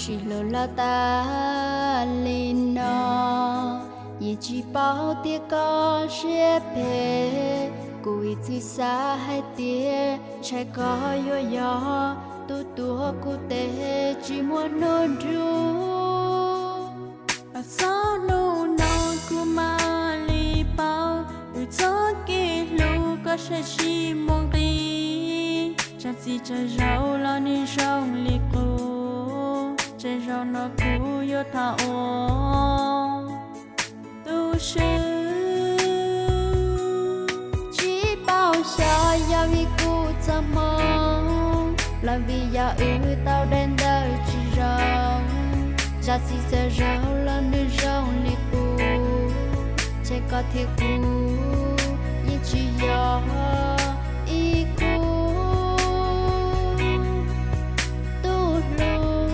Tsis hluas hlo tas li no, yeej tsis paub tias koj siab phem. Kuv ib txwm xav hais tias ntshai koj yuav yog tus tuav kuv tes tsis muaj hnub nrug. Txog hnub no kuv mam li paub, wb txoj kev hlub koj saib tsis muaj nqis. Tsam txij tsam zaus los nws zoo li qub, tsam zaum no kuv yuav tham ua tu siab. Tsis paub xyov yog vim kuv txoj hmoo, los vim yog wb tau daim ntawv tsis zoo. Tsam txij tsam zaus los nws zoo li qub, ces koj thiab kuv yeej tsis yog ib khub tub hluas.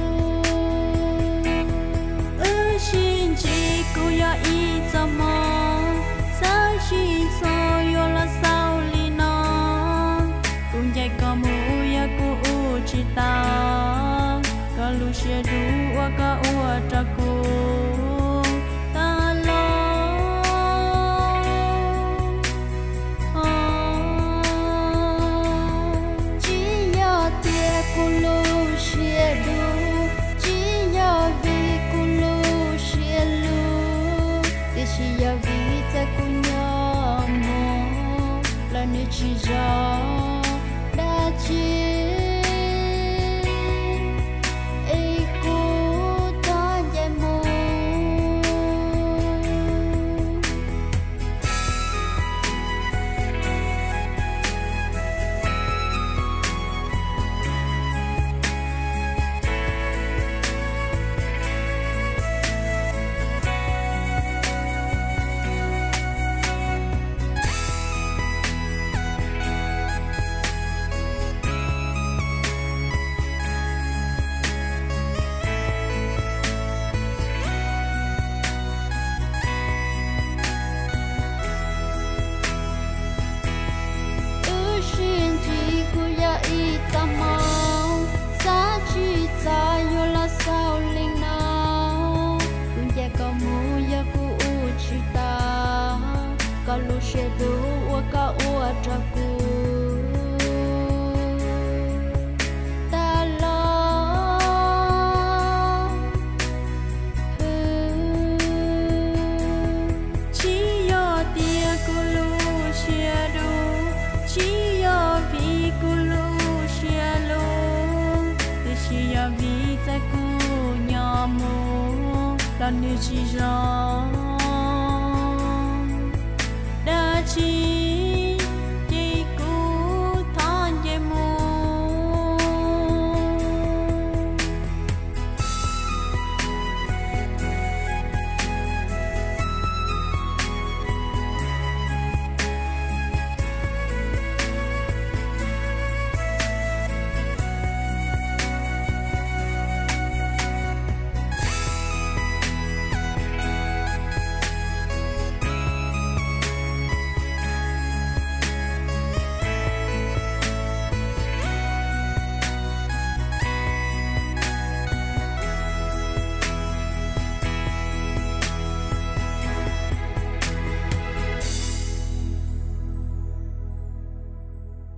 Wb sib ntsib kuj yog ib txoj hmoo, xav tsis txog yuav los xaus li no. Kuv ncaim koj mus yog kuv ua tsis tau, koj lub siab dub uas koj ua rau kuv tag los. Tsis yog tias kuv lub siab dub, tsis yog vim kuv lub siab lug, tiam sis yog vim txawm kuv nyob mus los nws tsis zoo dab tsi, es kuv thov ncaim mus. Wb sib ntsib kuj yog ib txoj hmoo, xav tsis txog yuav los xaus li no. Kuv ncaim koj mus yog kuv ua tsis tau, koj lub siab dub uas koj ua rau kuv tag los. Tsis yog tias kuv lub siab dub, tsis yog vim kuv lub siab lug, tiam sis yog vim txawm kuv nyob mus los nws tsis zoo